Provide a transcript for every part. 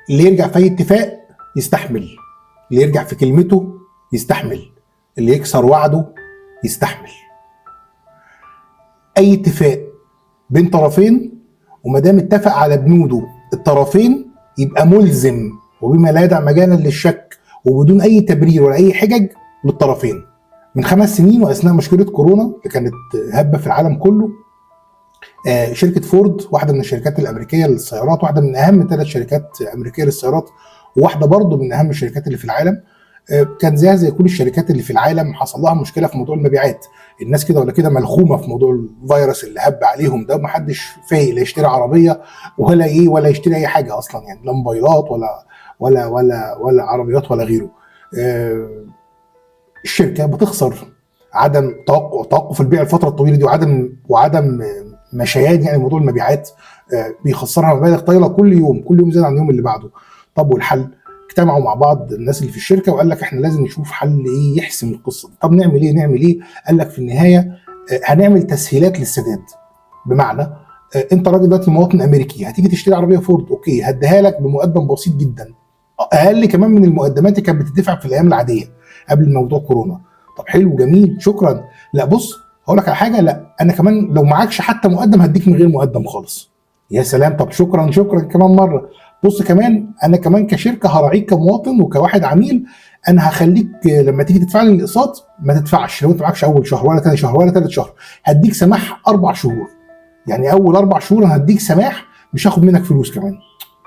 اللي يرجع في اي اتفاق يستحمل، اللي يرجع في كلمته يستحمل، اللي يكسر وعده يستحمل. اي اتفاق بين طرفين وما دام اتفق على بنوده الطرفين يبقى ملزم، وبما لا يدع مجالا للشك وبدون اي تبرير ولا اي حجج للطرفين. من 5 سنين واثناء مشكلة كورونا اللي كانت هبه في العالم كله، شركة فورد واحدة من الشركات الامريكية للسيارات، واحدة من اهم 3 شركات امريكية للسيارات، وواحدة برضه من اهم الشركات اللي في العالم، كان زيها زي كل الشركات اللي في العالم حصل لها مشكلة في موضوع المبيعات. الناس كده ولا كده ملخومه في موضوع الفيروس اللي هب عليهم ده، ومحدش فايق لا يشتري عربية ولا ايه ولا يشتري اي حاجة اصلا، يعني لا موبايلات ولا ولا ولا ولا عربيات ولا غيره. الشركة بتخسر عدم توقف البيع الفترة الطويلة دي وعدم مشيان يعني موضوع المبيعات، بيخسرها مبالغ طايله كل يوم، كل يوم زاد عن اليوم اللي بعده. طب والحل؟ اجتمعوا مع بعض الناس اللي في الشركة وقال لك احنا لازم نشوف حل ايه يحسم القصة دي. طب نعمل ايه؟ نعمل ايه؟ قال لك في النهاية هنعمل تسهيلات للسداد. بمعنى انت راجل دلوقتي مواطن امريكي هتيجي تشتري عربية فورد، okay هديها لك بمقدم بسيط جدا، اقل كمان من المقدمات اللي كانت بتدفع في الايام العادية قبل موضوع كورونا. طب حلو جميل شكرا. لا بص هقول لك على حاجة، لا انا كمان لو معكش حتى مقدم هديك من غير مقدم خالص. يا سلام، طب شكرا شكرا كمان مرة. بص كمان انا كمان كشركة هراعيك كمواطن وكواحد عميل، انا هخليك لما تيجي تدفع لي الاقساط ما تدفعش لو انت معكش اول شهر ولا ثاني شهر ولا ثالث شهر، هديك سماح 4 شهور. يعني اول 4 شهور انا هديك سماح، مش هاخد منك فلوس كمان.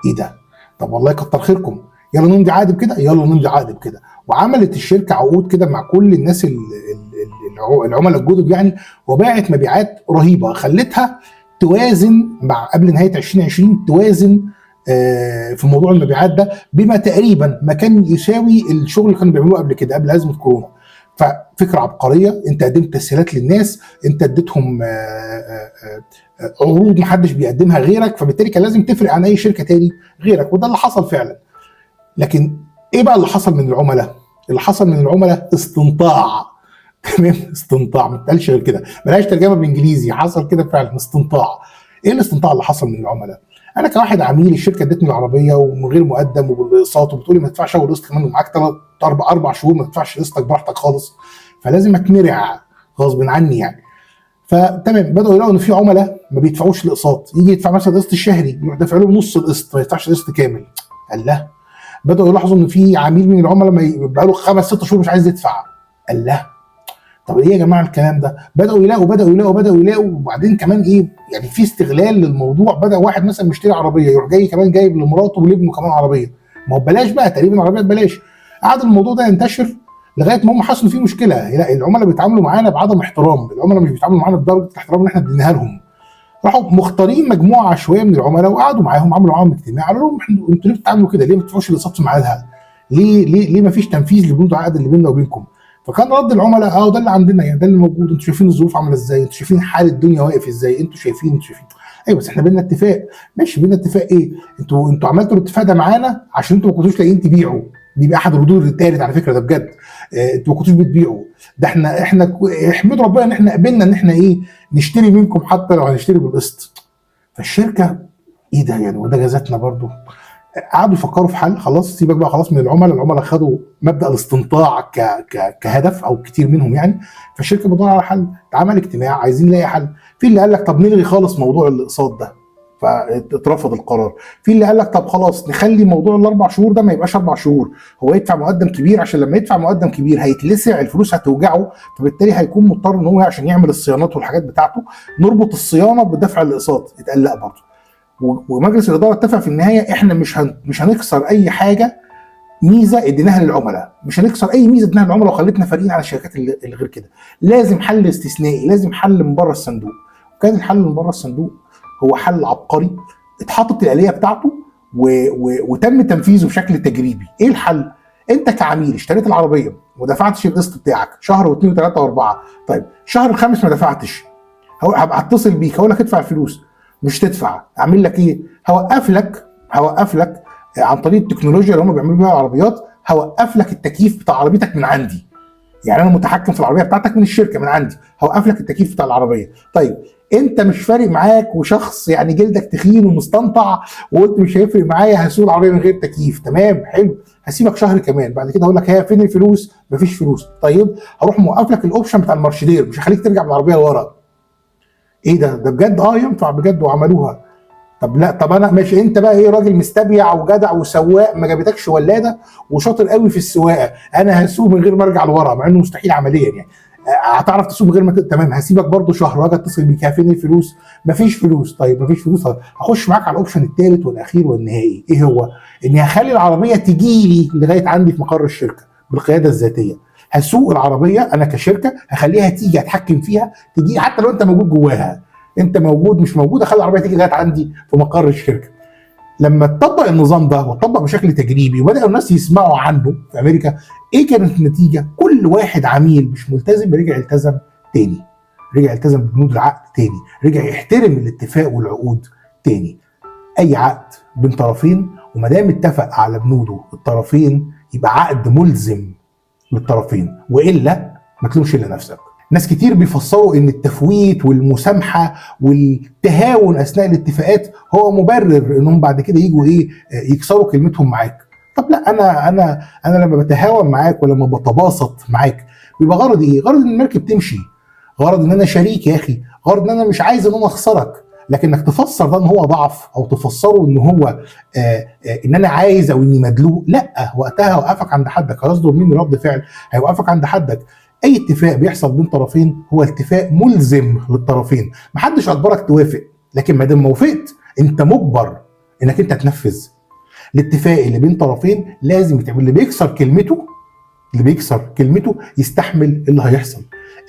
ايه ده؟ طب والله كتر خيركم، يلا نمضي عقد بكده، يلا نمضي عقد بكده. وعملت الشركة عقود كده مع كل الناس العملاء الجدد يعني، وباعت مبيعات رهيبة خلتها توازن مع قبل نهاية 2020، توازن في موضوع المبيعات ده بما تقريبا ما كان يساوي الشغل اللي كانوا بيعملوه قبل كده قبل ازمة كورونا. ففكره عبقرية، انت قدمت تسهيلات للناس، انت اديتهم عروض محدش بيقدمها غيرك، فبالتالي كان لازم تفرق عن اي شركة تاني غيرك، وده اللي حصل فعلا. لكن ايه بقى اللي حصل من العملاء؟ اللي حصل من العملاء استنطاع. تمام، استنطاع ما تقالش غير كده، ملهاش ترجمه بالانجليزي، حصل كده فعلا استنطاع. ايه الاستنطاع اللي حصل من العملاء؟ انا كواحد عميل الشركة ادتني العربية ومن غير مقدم وبالاقساط، وبتقولي ما تدفعش اول قسط كمان ومعاك 3 4 شهور ما تدفعش قسطك براحتك خالص، فلازم اتمرع غصب عني يعني. فتمام، بداوا يلاقوا ان في عملاء ما بيدفعوش الاقساط، يجي يدفع مثلا القسط الشهري يروح دافع له نص القسط، ما يدفعش القسط كامل. قال لا. بداوا يلاحظوا ان في عميل من العملاء ما بقى له 5 6 شهور مش عايز يدفع. قال لا. طب ايه يا جماعة الكلام ده؟ بداوا يلاقوا بداوا يلاقوا بداوا يلاقوا. وبعدين كمان ايه يعني في استغلال للموضوع، بدا واحد مثلا مشتري عربية يروح جاي كمان جايب لمراته ولابنه كمان عربية، ما هو ببلاش بقى تقريبا عربية ببلاش. قعد الموضوع ده ينتشر لغاية ما هم حسوا ان في مشكلة، لا العملاء بيتعاملوا معانا بعدم احترام، العملاء مش بيتعاملوا معانا بدرجة الاحترام اللي احنا اديناها لهم. راحوا مختارين مجموعة عشوائية من العملاء وقعدوا معاهم، عملوا معاهم اجتماع، قالوا لهم انتوا ليه بتتعاملوا كده؟ ليه ما بتدفعوش الاقساط في ميعادها؟ ليه ليه ليه ما فيش تنفيذ لبنود العقد اللي بيننا وبينكم؟ فكان رد العملاء ده اللي عندنا يعني، ده اللي موجود، انتوا شايفين الظروف عامله ازاي، انتوا شايفين حال الدنيا واقف ازاي، انتوا شايفين انتوا شايفين. ايوه بس احنا بينا اتفاق. ماشي بينا اتفاق ايه؟ انتوا عملتوا الاتفاق ده معانا عشان انتوا ما كنتوش لاقيين تبيعوا. دي بقى احد الردود اللي اتقالت على فكرة، ده بجد. انتوا ما كنتوش بتبيعوا، ده احنا احمدوا ربنا ان احنا قبلنا ان احنا ايه نشتري منكم حتى لو هنشتري بالقسط. فالشركه ايه ده يعني، وده جازتنا برضو. قعدوا يفكروا في حل. خلاص سيبك بقى خلاص من العملاء، العملاء خدوا مبدا الاستنطاع ك ك كهدف او كتير منهم يعني. فالشركه بتدور على حل، اتعمل اجتماع عايزين نلاقي حل. في اللي قال لك طب نلغي خالص موضوع الاقساط ده، فاترفض القرار. في اللي قال لك طب خلاص نخلي موضوع ال4 شهور ده ما يبقاش 4 شهور، هو يدفع مقدم كبير، عشان لما يدفع مقدم كبير هيتلسع الفلوس هتوجعه، فبالتالي هيكون مضطر ان هو عشان يعمل الصيانات والحاجات بتاعته نربط الصيانة بدفع الاقساط. اتقال لا برضه. ومجلس الادارة اتفق في النهاية احنا مش هنكسر اي حاجة ميزة اديناها للعملاء، مش هنكسر اي ميزة اديناها للعملاء وخلتنا فارقين على الشركات اللي غير كده. لازم حل استثنائي، لازم حل من بره الصندوق. وكان الحل من بره الصندوق هو حل عبقري، اتحطت الآلية بتاعته وتم تنفيذه بشكل تجريبي. ايه الحل؟ انت كعميل اشتريت العربية وما دفعتش القسط بتاعك شهر واثنين وثلاثة واربعة، طيب شهر الخامس ما دفعتش، هبقى اتصل بيك هقول لك ادفع الفلوس، مش تدفع، اعمل لك ايه؟ هوقف لك عن طريق التكنولوجيا اللي هم بيعملوا بيها العربيات، هوقف لك التكييف بتاع عربيتك من عندي. يعني انا متحكم في العربية بتاعتك من الشركة من عندي، هوقف لك التكييف بتاع العربية. طيب انت مش فارق معاك وشخص يعني جلدك تخين ومستنطع وقلت مش هيفرق معايا، هسوق العربية من غير تكييف، تمام حلو، هسيبك شهر كمان، بعد كده هقول لك ها فين الفلوس؟ مفيش فلوس. طيب هروح موقف لك ال option بتاع المارشدير، مش هخليك ترجع بالعربية لورا. ايه ده؟ ده بجد؟ ينفع بجد، وعملوها. طب لا، طب انا ماشي، انت بقى ايه، راجل مستبيع وجدع وسواق ما جابتكش ولاده وشاطر قوي في السواقة، انا هسوق من غير ما ارجع لورا، مع انه مستحيل عمليا يعني. هتعرف تسوق من غير ما تمام، هسيبك برضو شهر واجي اتصل بيك، فين الفلوس؟ مفيش فلوس. طيب مفيش فلوس، طيب هخش معاك على ال option الثالث والاخير والنهائي. ايه هو؟ اني هخلي العربية تجي لي لغاية عندي في مقر الشركة بالقيادة الذاتية. هسوق العربية انا كشركة، هخليها تيجي، اتحكم فيها تجي، حتى لو انت موجود جواها، انت موجود مش موجود، اخلي العربية تيجي لغاية عندي في مقر الشركة. لما اتطبق النظام ده واتطبق بشكل تجريبي وبداوا الناس يسمعوا عنه في امريكا، ايه كانت النتيجة؟ كل واحد عميل مش ملتزم رجع التزم تاني، رجع التزم ببنود العقد تاني، رجع يحترم الاتفاق والعقود تاني. اي عقد بين طرفين وما دام اتفق على بنوده الطرفين يبقى عقد ملزم للطرفين، والا ما تلومش الا نفسك. ناس كتير بيفسروا ان التفويت والمسامحه والتهاون اثناء الاتفاقات هو مبرر انهم بعد كده يجوا ايه، يكسروا كلمتهم معاك. طب لا، انا لما بتهاون معاك ولما بتباسط معاك بيبقى غرضي ايه؟ غرض ان المركب تمشي، غرض ان انا شريك يا اخي، غرض ان انا مش عايز ان انا اخسرك. لكنك تفسر ده ان هو ضعف، او تفسره ان هو ان انا عايز او اني مدلوق، لا، وقتها هوقفك عند حدك، هيصدر مني رد فعل هيوقفك عند حدك. اي اتفاق بيحصل بين طرفين هو اتفاق ملزم للطرفين، محدش اجبرك توافق، لكن ما دام وافقت انت مجبر انك انت تنفذ الاتفاق اللي بين طرفين. لازم يتعمل. اللي بيكسر كلمته، اللي بيكسر كلمته يستحمل اللي هيحصل.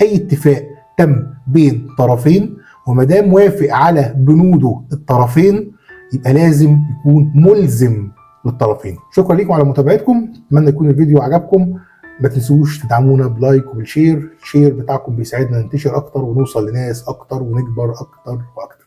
اي اتفاق تم بين طرفين وما دام وافق على بنوده الطرفين يبقى لازم يكون ملزم للطرفين. شكرا لكم على متابعتكم، اتمنى يكون الفيديو عجبكم. ما تنسوش تدعمونا ب like وبال share، ال share بتاعكم بيساعدنا ننتشر اكتر ونوصل لناس اكتر ونكبر اكتر واكتر.